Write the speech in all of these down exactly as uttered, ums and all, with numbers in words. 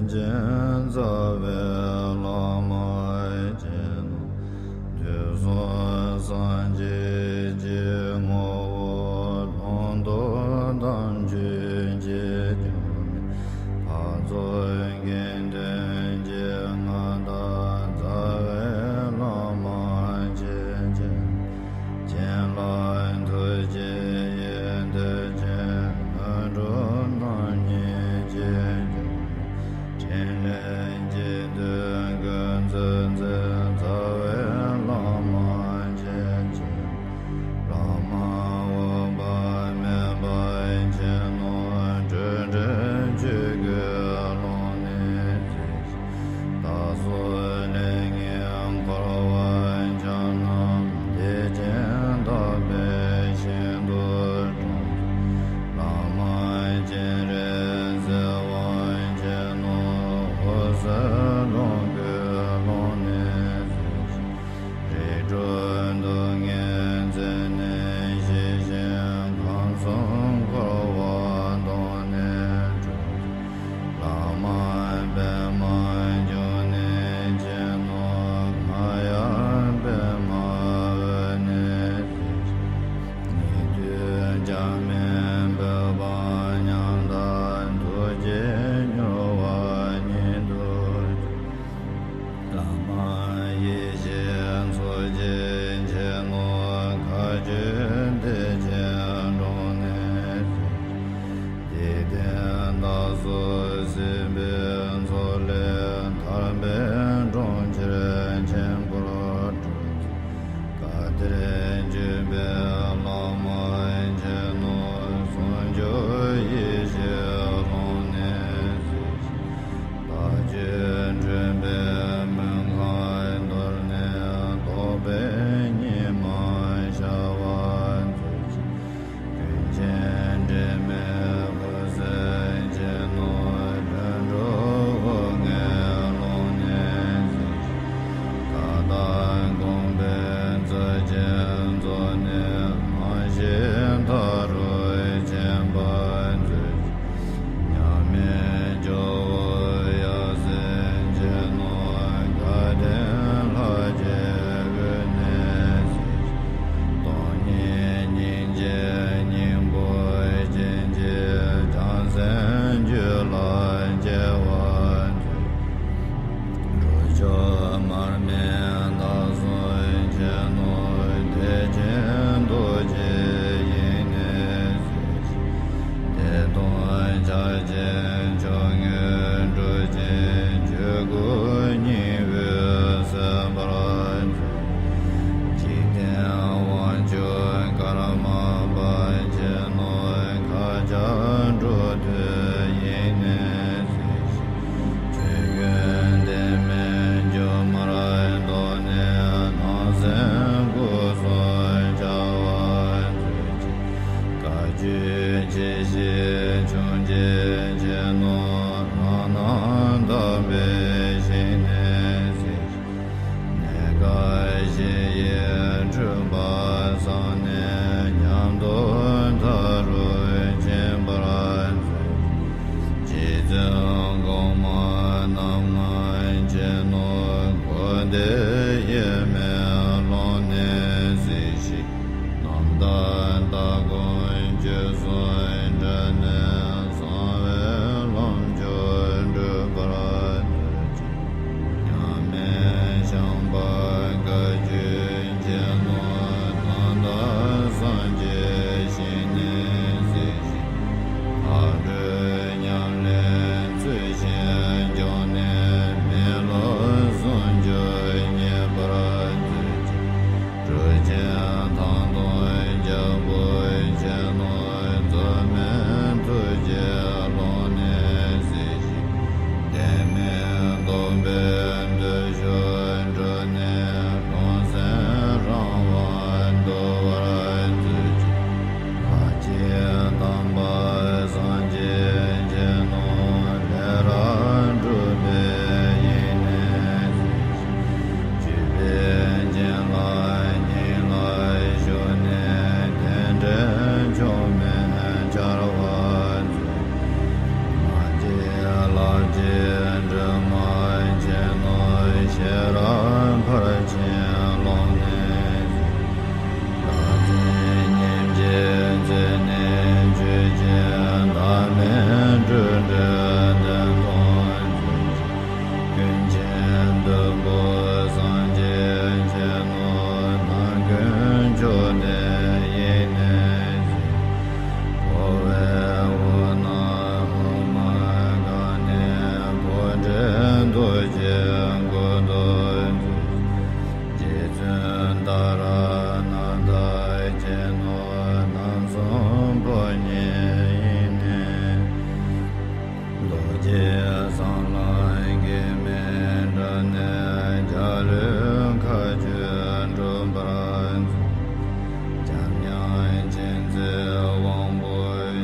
ཅན་རྩ་བའི་བླ་མ་མཁྱེན་ནོ། དུས་གསུམ་སངས་རྒྱས་ཀྱི་ངོ་བོ་ལུང་རྟོགས་དམ་ཆོས་ཀྱི་སྐྱོང་མེ་འཕགས་ཚོགས་དགེ་འདུན་གྱི་མངའ་བདག་རྩ་བའི་བླ་མ་མཁྱེན་ཅིང་། བྱིན་རླབས་ཐུགས་རྗེ་ཡི་མཐུ་ཆེན་ལྷུན་གྲུབ་རྣམ་གཉིས་ཀྱི་སྐྱོང་མེ་ཕྲིན་ལས་ཀྱི་མདུན་ཀུན་འཛིན་མཛད་རྩ་བའི་བླ་མ་མཁྱེན་ཅིང་། བླ་མ་འོད་དཔག་མེད་པ་མཁྱེན་ནོ། སྤྲོས་བྲལ་ཆོས་སྐུའི་ཀློང་ནས་བརྩེ་ཞིང་། བདག་སོགས་ལས་ངན་འཁོར་བ་གྱངས་རྣམས་བདེ་ཆེན་དག་པས་ཤིན་ཏུ་དྲོངས་ཏེ། བླ་མ་སྤྱན་རས་གཟིགས་དབང་ཆེན་ནོ། འོད་ཟེར་ཀློང་དགུའི་ཀློང་ནས་གཟིགས་ཤིང་། རིགས་དྲུག་སྡུག་བསྔལ་རྩད་ནས་ཞི་ཞིང་། ཁམས་གསུམ་འཁོར་བ་དོང་ནས་སྒྲོལ་ཏེ། བླ་མ་པདྨ་འབྱུང་གནས་མཁྱེན་ནོ། ང་ཡང་པདྨ་འོད་ནས་གཟིགས་ཤིང་། ཉན་ཐོས་བྱ་མིན་བོད་པ་ཉམ་ཐག །ཐུགས་རྗེ་མྱུར་བ་ཉིད་དུ་སྤྱད། བླ་མ་ཡེ་ཤེས་མཚོ་སྐྱེས་མཁྱེན་ནོ། མཁའ་སྤྱོད་བདེ་ཆེན་གྲོང་ནས་གཟིགས་ཤིང་། འཇིག་རྟེན་བདག་སོགས་སྲིད་པའི་མཚོ་ལས་ཐར་པའི་གྲོང་ཁྱེར་ཆེན་པོར་སྤྲོ་ཞིང་། བཀའ་གཏེར་བརྒྱུད་པའི་བླ་མ་མཁྱེན་ནོ། ཟུང་འཇུག་ཡེ་ཤེས་ཀློང་ནས་གཟིགས་ཤིང་། བདག་རྒྱུད་འདྲེན་པའི་མུན་ཁང་དོར་ནས། རྟོགས་པའི་ཉི་མ་ཤར་བར་མཛོད་ཅིག། ཀུན་མཁྱེན་དྲི་མེད་འོད་ཟེར་མཁྱེན་ནོ། ལྷུན་གྲུབ་དབུ་ལྔའི་ཀློང་ནས་གཟིགས་ཤིང་། མཐའ་དག་དགོངས་པའི་རྩལ་ཅན་རྫོགས་ནས། སྣང་ཞེན་མཐའ་རུ་ཕྱིན་པར་མཛོད་ཅིག། མཉམ་མེད་ཇོ་བོ་ཡབ་སྲས་མཁྱེན་ནོ། དགའ་ལྡན་ལྷ་བརྒྱའི་དབུས་ནས་གཟིགས་ཤིང་། སྟོང་ཉིད་སྙིང་རྗེའི་སྙིང་པོ་སྐྱེ་མཆེད་བྱང་སེམས་རྒྱུད་ལ་སྐྱེ་བར་མཛོད། ཁྲོ་ཆུ་མར་མེ་མདའ་གསུམ་མཁྱེན་ནོ། བདེ་ཆེན་རྡོ་རྗེའི་དབྱིངས་ནས་གཟིགས་ཤིང་། བདེ་སྟོང་ཆར་ཆེན་ཆུ་སྔོན་འབྲུ་ཅན་ཆོས་སྐུ་སྙིང་པོའི་སེམས་དཔར་མཛོད། འཇིག་རྟེན་དབང་ཕྱུག་ཀརྨ་པ་མཁྱེན་ནོ། མཁའ་ཁྱབ་འགྲོ་དོན་དབྱིངས་ནས་གཟིགས་ཤིང་། ཆོས་ཀུན་བདེན་མེད་སྒྱུ་མར་རྟོགས་ནས། སྣང་སེམས་སྐུ་གསུམ་འཆར་བར་མཛོད་ཅིག། བཀའ་བརྒྱུད་ཆེ་བཞི་ཆུང་བརྒྱད་མཁྱེན་ནོ། རང་སྣང་དག་པའི་ཞིང་ནས་གཟིགས་ཤིང་། གནས་སྐབས་གཞི་ཡི་འཁྲུལ་པ་སངས་ནས། ཉམས་རྟོགས་མཐའ་རུ་ཕྱིན་པར་མཛོད། རྗེ་བཙུན་གོང་མ་རྣམ་ལྔ་མཁྱེན་ནོ། འཁོར་འདས་དབྱེར་མེད་ཀློང་ནས་གཟིགས་ཤིང་། རྣམ་དག་ལྟ་སྒོམ་སྤྱོད་གསུམ་འདྲེན་ནས། གསང་བའི་ལམ་མཆོག་འགྲུབ་པར་མཛོད་ཅིག། མཉམ་མེད་ཤངས་པ་བཀའ་བརྒྱུད་མཁྱེན་ནོ། རྣམ་དག་སངས་རྒྱས་ཞིང་ནས་གཟིགས་ཤིང་། མཁའ་འགྲོའི་ཉམས་ལེན་ཚུལ་བཞིན་སྐྱོང་ནས། མི་སློབ་ཟུང་འཇུག་བརྙེས་པར་མཛོད་ཅིག། གྲུབ་ཆེན་ཐང་སྟོང་རྒྱལ་པོ་མཁྱེན་ནོ། རྩོད་མེད་ཐུགས་རྗེའི་ཀློང་ནས་གཟིགས་ཤིང་། བདེན་མེད་རྟོགས་པའི་མདོ་ཕྱོགས་བགྲོད་ནས། རློམ་སེམས་རང་དབང་འདུལ་བར་མཛོད་ཅིག། བདག་གི་དམ་པ་སངས་རྒྱས་མཁྱེན་ནོ། ལས་རབ་སྒྲུབ་པའི་དབྱིངས་ནས་གཟིགས་ཤིང་། བཅོས་པའི་བྱིན་རླབས་སྙིང་ལ་ཞུགས་ནས། རྟེན་འབྲེལ་མཆོག་མེད་འཆར་བར་མཛོད། སྔགས་ཀྱི་རླབས་ཀྱིས་ ཀྱི་མགོན་དུ་མཛོད། རྗེ་བཙུན་ཏཱ་ར་ནཱ་ཐ་མཁྱེན་ནོ། རྣམ་གསུམ་པོ་ཉིད་ཡིན་ནས། རྡོ་རྗེ་གསང་ལམ་གེགས་མེད་བསྒྲུབས་ནས། འཇའ་ལུས་མཁའ་སྤྱོད་འགྲུབ་པར་མཛོད། འཇམ་དབྱངས་མཁྱེན་བརྩེའི་དབང་པོ་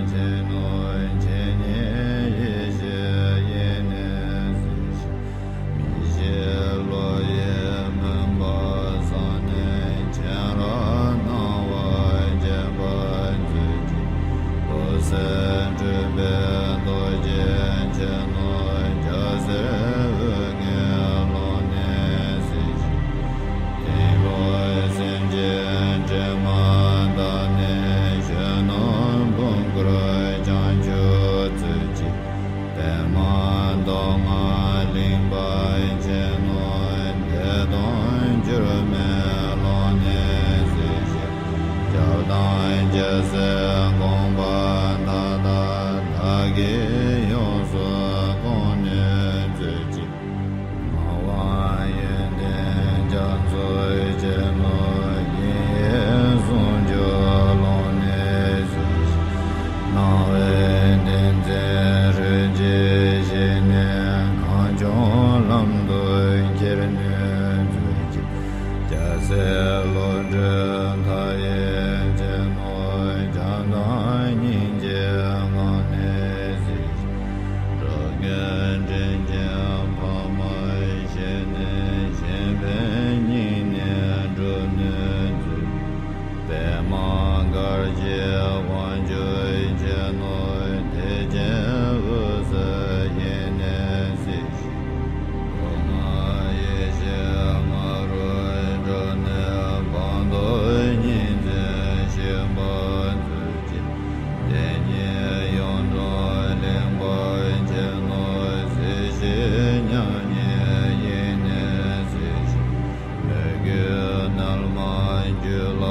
མཁྱེན་ནོ། མཁྱེན་ཉིད་ཡེ་ཤེས་ཡེ་ནས་གཟིགས་ཤིང་། མི་ཤེས་བློ་ཡི་མུན་པ་སེལ་ནས། མཁྱེན་རབ་སྣང་བ་རྒྱས་པར་མཛོད་ཅིག། འོད་གསལ་སྤྲུལ་པའི་རྡོ་རྗེ་མཁྱེན་ནོ། རྒྱལ་སྲས་དབུ་སྔས་ཀློང་ནས་གཟིགས་ཤིང་། དེ་ལུས་སེམས་ཅན་དྲི་མ་དག་ནས། གཞོན་ནུ་བུམ་སྐུར་བྱང་ཆུབ་སྩོལ་ཅིག། པདྨ་རྡོ་རྗེ་གླིང་པ་མཁྱེན་ནོ། བདེ་སྟོང་འགྱུར་མེད་ཀློང་ནས་གཟིགས་ཤིང་། ཞབས་དང་རྒྱལ་སྲས་དགོངས་པ་མཐའ་དག། བདག་གིས་ཡོངས་སུ་བཀང་ནས་མཛོད་ཅིག། སྣང་བ་ཡོན་ཏན་རྒྱ་མཚོ་ཆེན་པོ། ཡེ་ཤེས་ཟུང་འཇུག་ཀློང་ནས་གཟིགས་ཤིང་། སྣང་བའི་གདེང་ཚད་རིམ་གྱིས་ཞིག་ནས། གངས་ལྗོངས་ལམ་དུ་ཁྱེར་ནས་མཛོད་ཅིག། རྒྱལ་སྲས་བློ་གྲོས་མཐའ་ཡས་མཁྱེན་ནོ། བྱམས་དང་སྙིང་རྗེའི་ངང་ནས་གཟིགས་ཤིང་། འགྲོ་ཀུན་དྲིན་ཅན་ཕ་མར་བཞེས་ནས། གཞན་ཕན་སྙིང་ནས་བསྒྲུབས་ནས་མཛོད། པདྨ་གར་གྱི་དབང་ཕྱུག་མཁྱེན་ནོ། བདེ་ཆེན་འོད་ཟེར་ཡེ་ནས་གཟིགས་ཤིང་། སྒོ་ལྔ་ཡེ་ཤེས་ལྔ་རུ་བསྒྲིལ་ནས། སྤངས་རྟོགས་གཉིས་འཛིན་ཞི་བར་མཛོད་ཅིག། བདེན་གཉིས་ཡོངས་གྲོལ་གླིང་པ་མཁྱེན་ནོ། གཟིགས་ཤིང་མཉམ་ཉིད་ཡེ་ནས་གཟིགས་ཤིང་། མོས་གུས་རྣལ་མ་རྒྱུད་ལ་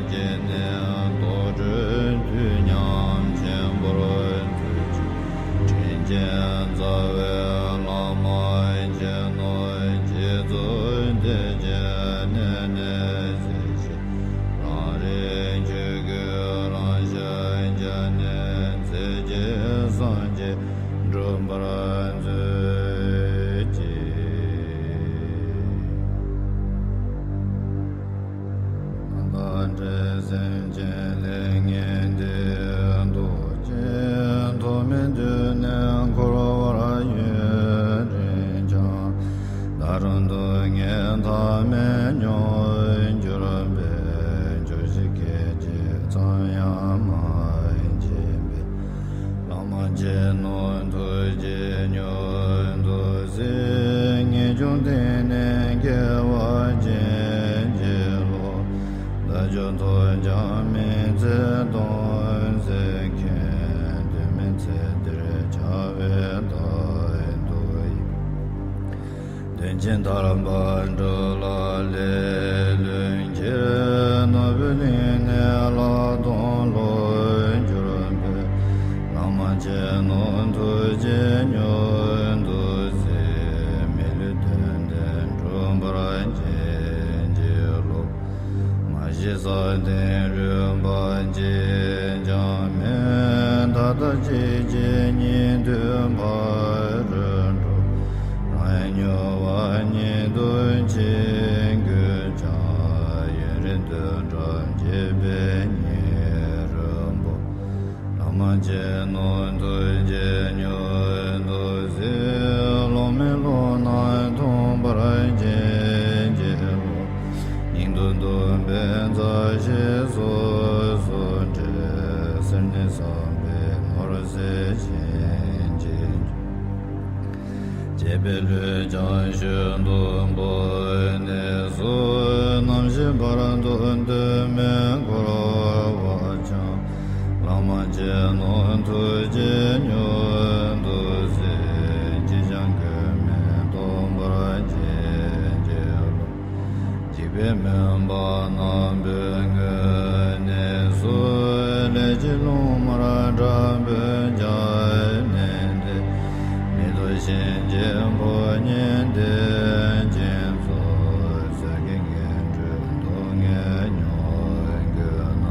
སྐྱེས་ནས། རྟོགས་གྲོལ་དུས་མཉམ་མཁྱེན་པར་མཛོད་ཅིག། དྲིན་ཅན་རྩ་བའི་བླ་མ་མཁྱེན་ནོ། རྗེ་བཙུན་བདེ་ཆེན་གནས་ནས་གཟིགས་ཤིང་། རང་རིག་ཆོས་སྐུའི་རང་ཞལ་མཇལ་ནས། མཛད་ཀྱི་སངས་རྒྱས་འགྲུབ་པར་མཛོད་ཅིག། མདའ་འདྲེ་སེམས་ཅན་ལས་ངན་འདས། རྡོ་རྗེ་ཐོགས་མེད་མདུན་ནས་འཁོར་བར་ཡུན་རིང་འཁྱམས། ད་རུང་སྡུག་བསྔལ་མཐའ་མེད་མྱོང་གྱུར་པས། བརྗོད་བྱ་སྐད་ཅིག་ཙམ་ཡང་མ་མཁྱེན་པས། བླ་མ་མཁྱེན་ནོ་ཐུགས་རྗེས་མྱུར་དུ་གཟིགས། ངེས་འབྱུང་གཏིང་ནས་སྐྱེ་བ་ཅན་གྱི་བློ། བདག་ཀྱང་ཐོབ་ཀྱང་མི་ཚེ་སྟོང་ཟད་མཁན། དོན་མེད་ཚེ་འདིར་བྱ་བའི་བདག་ཏུ་ཡིས། དོན་ཆེན་ཐར་པ་སྒྲུབ་ལ་ལས་ལྷུན་གྱིས། ནོར་བུའི་གླིང་ནས་ལྷག་མཐོང་ལོག་གྱུར་པས། བླ་མ་མཁྱེན་ནོ་ཐུགས་རྗེས་མྱུར་དུ་གཟིགས། མི་ལུས་དོན་ལྡན་འགྲུབ་པར་བྱིན་གྱིས་རློབས། མ་ཤི་ས་སྟེང་ལུས་པ་གཅིག་ཀྱང་མེད། ད་ལྟ་གཅིག་བྱས་གཉིས་མཐུད་ཕ་རོལ་འགྲོ། རང་ཉོབ་པ་ཉིད་དུ་འཆི་དགོས་ཀྱང་། ཡུན་རིང་དུ་བགྲོད་བགྱིས་པའི་ཉེ་རུ་འབོ། བླ་མ་མཁྱེན་ནོ་ཐུགས་རྗེས་མྱུར་དུ་གཟིགས། བློ་མིག་ལྷོ་ནག་མཐོང་བར་བྱིན་གྱིས་རློབས། སྙིང་དུ་འདོད་པའི་མཛའ་བཤེས་སོ་སོར་འབྲེལ། སེར་སྣའི་བསམ་པས་ནོར་ཟད་བྱིན་གྱིས་འཇོམས། བྱིས་པའི་ལུས་ཀྱང་ཞོ་སྟོན་པོ་ནས་སུ། རྣམ་ཤེས་བར་དོ་དོན་མེད་འཁོར་བ་འཁྱམས། བླ་མ་མཁྱེན་ནོ་ཐུགས་རྗེས་མྱུར་དུ་གཟིགས། གཅིག་ཀྱང་གོས་མེད་སྟོན་པར་བྱིན་གྱིས་རློབས། འཇིགས་པའི་མུན་པ་རྣམ་པའི་ངོས་ནས་སུ། ལས་ཀྱི་རླུང་དམར་དྲག་པོས་བརྒྱན་ནས་ཏེ། མེ་ཏོག་གཤིན་རྗེ་ ཕོ་ཉ་དེ་ཅན་ཚོ། ཟས་ཀྱི་ངན་འགྲོའི་སྡུག་བསྔལ་མྱོང་དགོས་ན།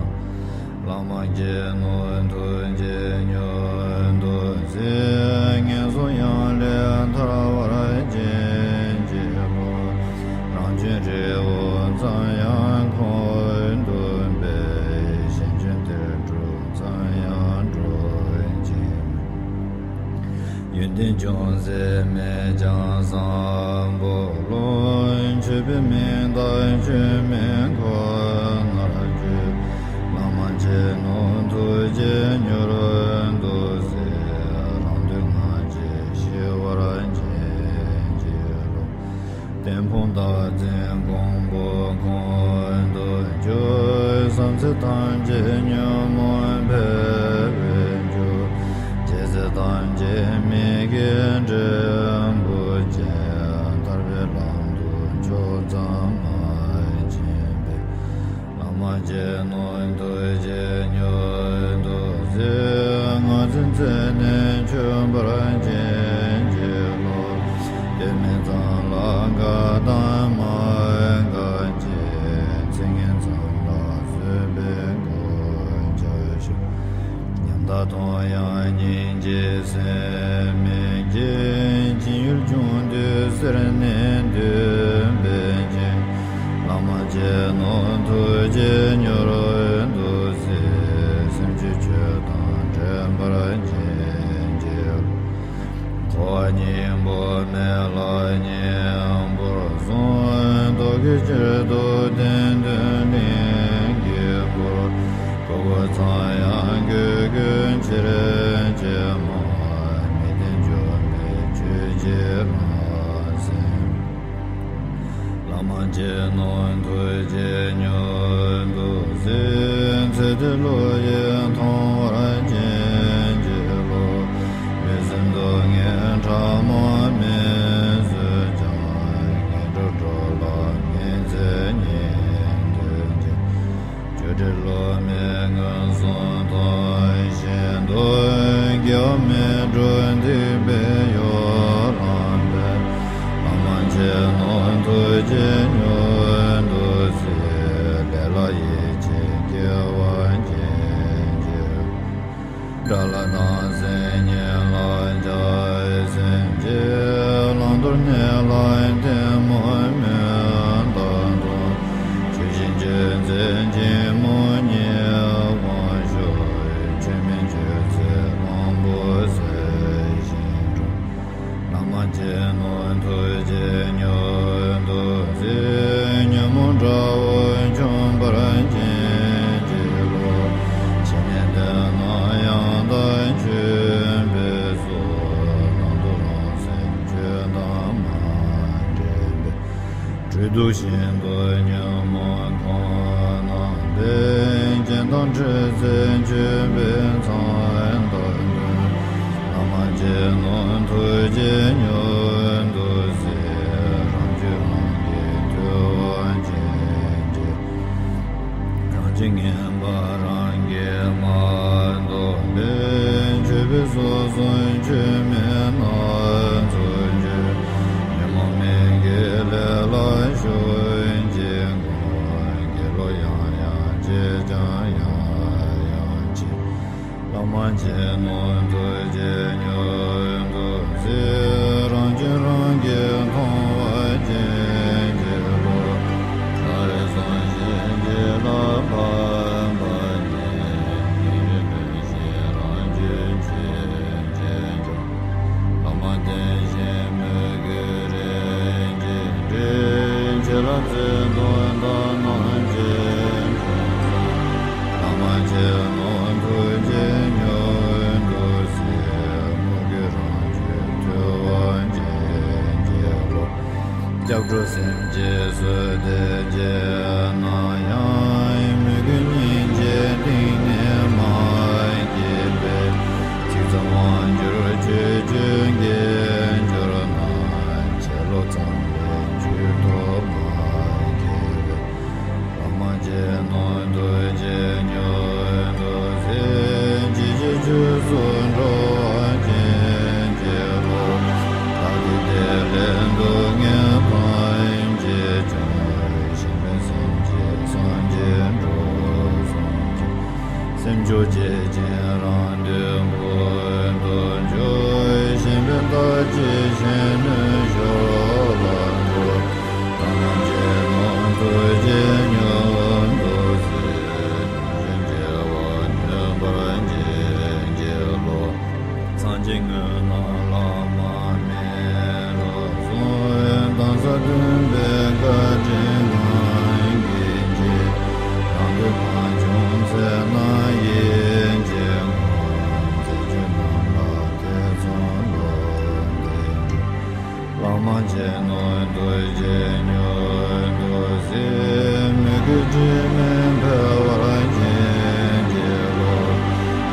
བླ་མ་མཁྱེན་ནོ་ཐུགས་རྗེ་མྱུར་དུ་གཟིགས། ངན་སོང་གཡང་ལས་ཐར་བར་བྱིན་གྱིས་རློབས། རང་གཅུན་རི་བོ་ཙམ་ཡང་ཁོང་དུ་སྦས། གཞན་གཅུན་གཏེར་སྒྲུབ་ཙམ་ཡང་སྒྲུབ་བྱེད་མེད། ཡོན་ཏན་ཅུང་ཟད་མེད་ཀྱང་བཟང་པོ་ལོ། མཆོད་པའི་མིང་དང་མཆོད་མེ་ཁོ་ནར་གྱུར། བླ་མ་མཁྱེན་ནོ་ཐུགས་རྗེ་མྱུར་དུ་གཟིགས། རང་དོན་ང་རྒྱལ་ཞི་བར་བྱིན་གྱིས་རློབས། ལྟས་ཕུང་རྟག་འཛིན་ཀོང་པོ་ཁོང་དུ་གྱུར། བསམ་ཚུལ་ཐམས་ཅད་ཉོན་མོངས་འཕེལ་བའི་རྒྱུ། བྱས་ཚད་ཐམས་ཅད་མི་དགེ་འབྲས་བུ་ཅན། ཐར་པའི་ལམ་དུ་ཕྱོགས་མཚམས་མ་ཕྱིན་པས། བླ་མ་མཁྱེན་ནོ་ཐུགས་རྗེ་མྱུར་དུ་གཟིགས། ངར་འཛིན་ཚེ་ནས་འཆོལ་བར་བྱིན་གྱིས་རློབས། ལྟས་མིག་ཙམ་ལ་དགའ་དང་མ་དགའ་ཅི། ཚིག་ངན་ཙམ་ལ་བཟོད་པའི་གོ་ཆ་ཞུགས། ཉམ་ཐག་མཐོང་ཡང་སྙིང་རྗེའི་སེམས་མི་སྐྱེ། འཆིང་ཡུལ་བྱུང་དུས་སེར་སྣས་འདུད་པའི་ཅིང་། བླ་མ་མཁྱེན་ནོ་ཐུགས་རྗེ་མྱུར་དུ་གཟིགས། སེམས་ཅན་ཆོས་དང་འདྲེན་པར་བྱིན་གྱིས། འཁོར་བ་སྙིང་པོ་མེད་ལ་སྙིང་པོར་བཟུང་། རྟོག་གེ་གཅིག་ཏུ་བསྟན་དོན་གླིང་གི་སྐོར། གོ་བ་ཚང་ཡང་གོས་གོས་ཕྱིར་ཅི་སྨོ། མི་བདེན་འཇོམས་པའི་ཆོས་ཀྱི་རང་སེམས། བླ་མ་མཁྱེན་ནོ་ཐུགས་རྗེ་མྱུར་དུ་གཟིགས། ཚེ་འདི་བློ་ཡིས་མཐོང་བར་བྱིན་གྱིས་རློབས། མི་བཟོད་སྡུག་བསྔལ་ཕྲ་མོ་མི་བཟོད་ཀྱང་། ངན་འགྲོར་འགྲོ་ལ་ངན་ཚེ་ཉིད་དུ་འགྱུར། སྤྱོད་འབྲས་བསླུ་མེད་མངོན་སུམ་མཐོང་བཞིན་དུ། དགེ་བ་མི་སྒྲུབ་སྡིག་པའི་ཡུལ་ལམ་པས། བླ་མ་མཁྱེན་ནོ་ཐུགས་རྗེ་མྱུར་དུ་གཟིགས། ལས་ལ་ཡིད་ཆེས་དགེ་བ་འབྱིན་གྱིས། དགྲ་ལ་སྡང་ཟེར་གཉེན་ལ་རྒྱགས་ཟེར་གྱིས། བླང་དོར་གནས་ལ་གཏི་མུག་མུན་དང་སྡོམ། ཆོས་བཞིན་སྤྱོད་ཚེ་འཆིང་མོ་ཉེས་དབང་ཞུགས། ཆོས་མིན་སྤྱོད་ཚེ་གླང་པོ་ཟེར་བཞིན་འགྲོ། བླ་མ་མཁྱེན་ནོ་ཐུགས་རྗེ་མྱུར་དུ་གཟིགས། ཉོན་མོངས་དགྲ་བོ་འཇོམས་པར་བྱིན་གྱིས་རློབས། ཕྱི་ནས་བསྟན་ན་ཡང་དག་ཆོས་པའི་གཟུགས། ནང་དུ་རང་སེམས་ཆོས་དང་མ་འདྲེས་པས། སྦྲུལ་གདུག་བཞིན་དུ་ཉོན་མོངས་ཁོང་རྣམས་པས། རྐྱེན་དང་འཕྲད་ཚེ་འཆོལ་པའི་མཚང་དང་བསྟུན། བླ་མ་མཁྱེན་ནོ་ཐུགས་རྗེ་མྱུར་དུ་གཟིགས། རང་རྒྱུད་རང་གིས་ཐུལ་བ་ཅན་གྱི། རང་རྒྱུད་ངན་པ་རང་གིས་མ་བཟློག་པས། འཆོལ་པའི་སོ་སོར་འཆོལ་མི་སྣ་ཚོགས་འགྱུར། ཉོན་མོངས་མི་དགེའི་ལས་ལ་ཞུགས་ཀྱིས་འགོམ། དགེ་སློང་ཡང་ཡང་བྱེད་ཀྱང་ཡང་ཡང་བྱེད། བླ་མ་མཁྱེན་ནོ་ཐུགས་རྗེ་མྱུར་དུ་གཟིགས། རང་སྐྱོན་རང་གིས་མཐོང་བ་ཅན་གྱི་བློ། ཕྲ་རགས་བཟུང་ཞིང་བགྱིས་ལ་ཕན་པ་ཉིད། སྙིང་རུས་ནོན་ཞིང་རང་རྒྱུད་ཆོས་ཅན་སྦྱོང་། བླ་མ་བསྟེན་ཞིང་མོས་གུས་རིམ་གྱིས་འདྲེན། ཆོས་ལ་བརྩེ་གདུང་དག་སྣང་ཅན་ཅུང་ཟད། བླ་མ་མཁྱེན་ནོ་ཐུགས་རྗེ་མྱུར་དུ་གཟིགས། མོས་གུས་རང་རྒྱུད་ཐུལ་བ་ཅན་གྱི་བློ། སྐྱབས་འགྲོ་སེམས་ཀྱིས་གསོས་ཏེ་བགྱིས་ན་ཡང་། མོས་གུས་སྙིང་རྗེའི་གཏིང་ནས་མ་སྐྱེས་པས། ཚིག་ཙམ་དབང་གྱུར་ཆོས་སྤྱོད་འགལ་གྱུར་ན། ཆེ་ལོ་ཙམ་ལས་རྒྱུད་ཐོག་མ་སྐྱེས་པས། བླ་མ་མཁྱེན་ནོ་ཐུགས་རྗེ་མྱུར་དུ་གཟིགས། ཇི་ཕྱིར་ཆོས་སུ་འགྲོ་བ་ཅན་གྱི་བློ། ཐ་དད་དེ་ རོ་སྐྱེད་ཅིང་རང་དོན་ཀུན་ཏུ་འཇུག་ཤེས་པའི་བདག་གིས་གཞན་གནོད་གཞོགས་ལ་འགྲོ། ལམ་གྱི་ནང་ཐུགས་རྗེ་མྱུར厭་དུ་ཟད། སེམས་ཅན་སྐྱེ་བ་མྱོས་པར་བྱེད་ཀྱི་བློ། སངས་རྒྱས་དངོས་རྣམས་བླ་མ་མེད་དུ་གསུངས། གདན་ས་སྟོན་པའི་བཀའ་དྲིན་གང་གིས་འཇིགས། རང་དོན་གང་བྱུང་ཚེ་ན་ཡིད་ཆེས་ངོ་། མཛད་སྤྱོད་རྣམས་ལ་ཐེ་ཚོམ་བློ་བདེ་འགྲོ། བླ་མ་མཁྱེན་ནོ་ཐུགས་རྗེ་མྱུར་དུ་གཟིགས། མོས་གུས་དྲི་མེད་འཕེལ་བར་བྱིན་གྱིས་རློབས།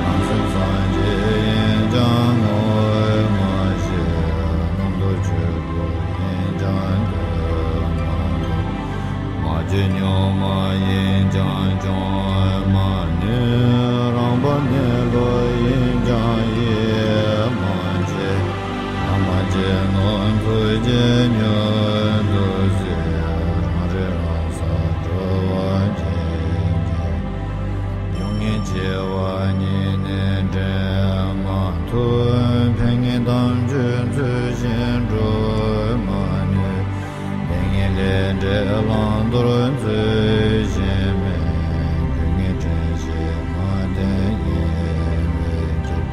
ནང་སེམས་སངས་རྒྱས་ཡིན་ཀྱང་ངོ་མ་ཤེས། རྣམ་རྟོག་ཆོས་སྐུ་ཡིན་ཀྱང་འདོད་མ་ཐོབ། མ་བརྗེད་གཉུག་མ་ཡིན་ཀྱང་སྐྱོང་མ་ནུས། རང་བབས་གནས་ལུགས་ཡིན་ཀྱང་ཡིད་མ་ཆེས། བླ་མ་མཁྱེན་ནོ་ཐུགས་རྗེ་མྱུར་དུ་གཟིགས། རང་རིག་རང་སར་གྲོལ་བར་བྱིན་གྱིས། སྡུག་བསྔལ་སྐྱེ་བ་ཉིད་ནི་འདྲེན་མ་ཐུབ། ཕན་ངེས་དམ་ཆོས་ཚུལ་བཞིན་སྒྲུབ་མ་ནུས། ལས་ངན་ལས་འབྲས་བླང་དོར་ཚུལ་བཞིན་མིན། རྒྱུ་ངན་དྲན་ཤེས་མ་བསྟེན་ཡིན་པའི་ཕྱིར།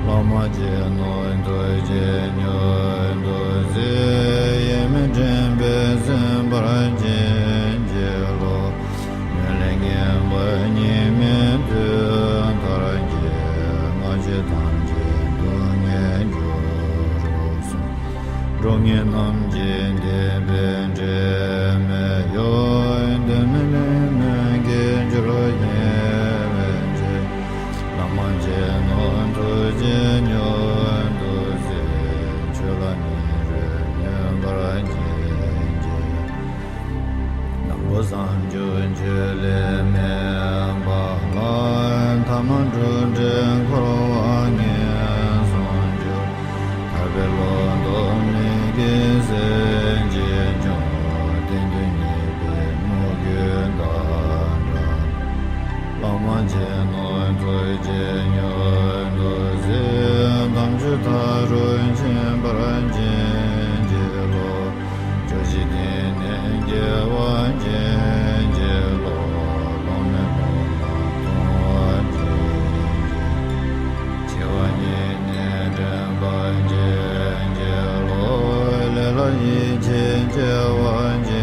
བླ་མ་མཁྱེན་ནོ་ཐུགས་རྗེ་མྱུར་དུ་གཟིགས། ཡེངས་མེད་དྲན་པས་གཟིགས་པར་བྱིན་གྱིས་རློབས། ཉོན་ལེན་ངན་པ་གཉིས་མེད་དུས་མཐར་གྱིས། སྔ་ཕྱི་ཐམས་ཅད་སྡུག་བསྔལ་འགྱུར་རོ་གསུངས། འགྲོ་ངན་རྣམས་ཀྱི་འདོད་པའི་འབྲས་མེད་གཡོ། དོན་མེད་ལེན་གནོད་ཀྱི་རྒྱུར་ཡིན་པའི་ཕྱིར། བླ་མ་མཁྱེན་ནོ་ཐུགས་རྗེ་མྱུར་དུ་གཟིགས། ཆོས་ལ་ཉེ་རུང་ཉོན་པར་བྱིན་གྱིས། ནང་པ་བཟང་སྤྱོད་ཆོས་ལས་མེད་པ་ལ། ཐ་མ་སྒྲུབ་འབྲས་འཁོར་བ་ངན་སོང་འགྱུར། ཐར་པའི་བློ་ལྡོག་མི་དགེ་སེམས་ཅན་སྐྱོང་། གཏན་དུ་ཉེས་པའི་མོས་གུས་དང་འདྲ། བླ་མ་མཁྱེན་ནོ་ཐུགས་རྗེ་མྱུར་དུ་གཟིགས། དམ་ཆོས་མཐའ་རུ་ཕྱིན་པར་བྱིན་གྱིས་རློབས། སྐྱོ་ཤས་གཏིང་ནས་སྐྱེ་བ་བྱིན་གྱིས་རློབས། ལོང་མེད་ལྷུང་བཟེད་མཐོང་བ་བྱིན་གྱིས། འཆི་བ་ཉིད་ནས་འདྲེན་པར་བྱིན་གྱིས་རློབས། ལས་ལ་ཡིད་ཆེས་སྐྱེ་བ་བྱིན་